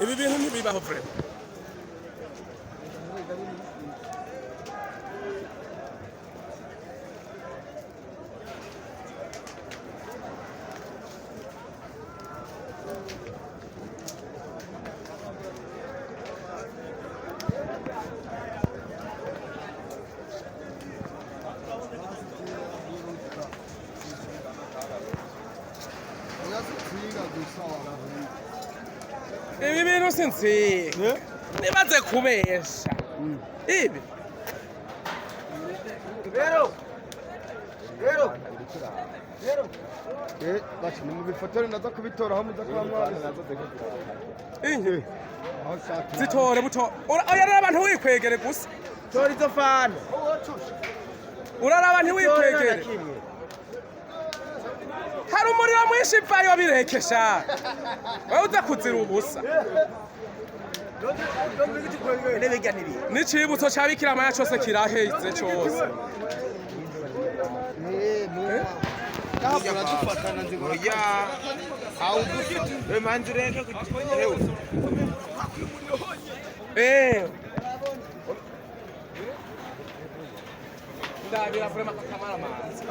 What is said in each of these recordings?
Ibi bintu ntibibaho vraiment. Ibi bintu sinzi nibaze kubesha ibi. Baca ni mu bifotore, ndaza kubitora aho muza kuba mwabisize. Inki Aho shaka. Zitore buto. Oya, raba, ntiwikwegere gusa. Tora izo fana. Uraraba, ntiwikwegere. Hari umuriro mwinshi, vayo birekesha, wowe uza kuzira ubusa. N'icibutso ca Bikira Mariya cose kiraheze cose. Uradufatana nzigura. Oya. Manzi ureke hewe. Ndabira vraiment kamaramazi,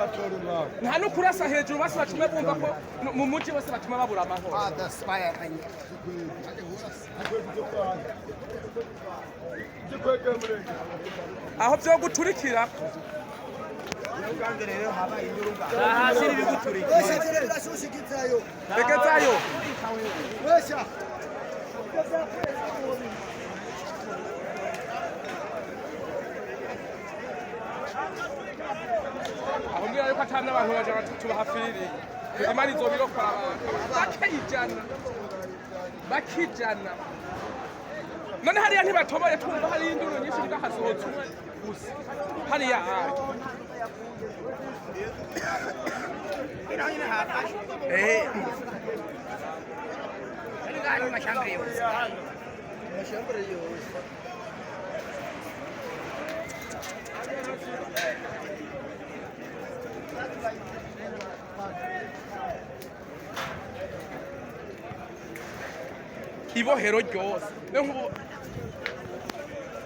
nta no kurasa hejuru basi batume bumva ko mu muji bose batuma babura amahoro. Aho vyo guturikira. Hasi n'ibiguturikira. Egezayo. Aho mbwira yuko atari n'abantu 300 bahafiriye. Imana izobirokora, abantu bakijana bakijana. None hariya ntibatoboye, twumva hariyo induru nyinshi, bigahasohotse umwe gusa hariya hayi. Yose. Ibohero ryose. Niyo nk'ubu.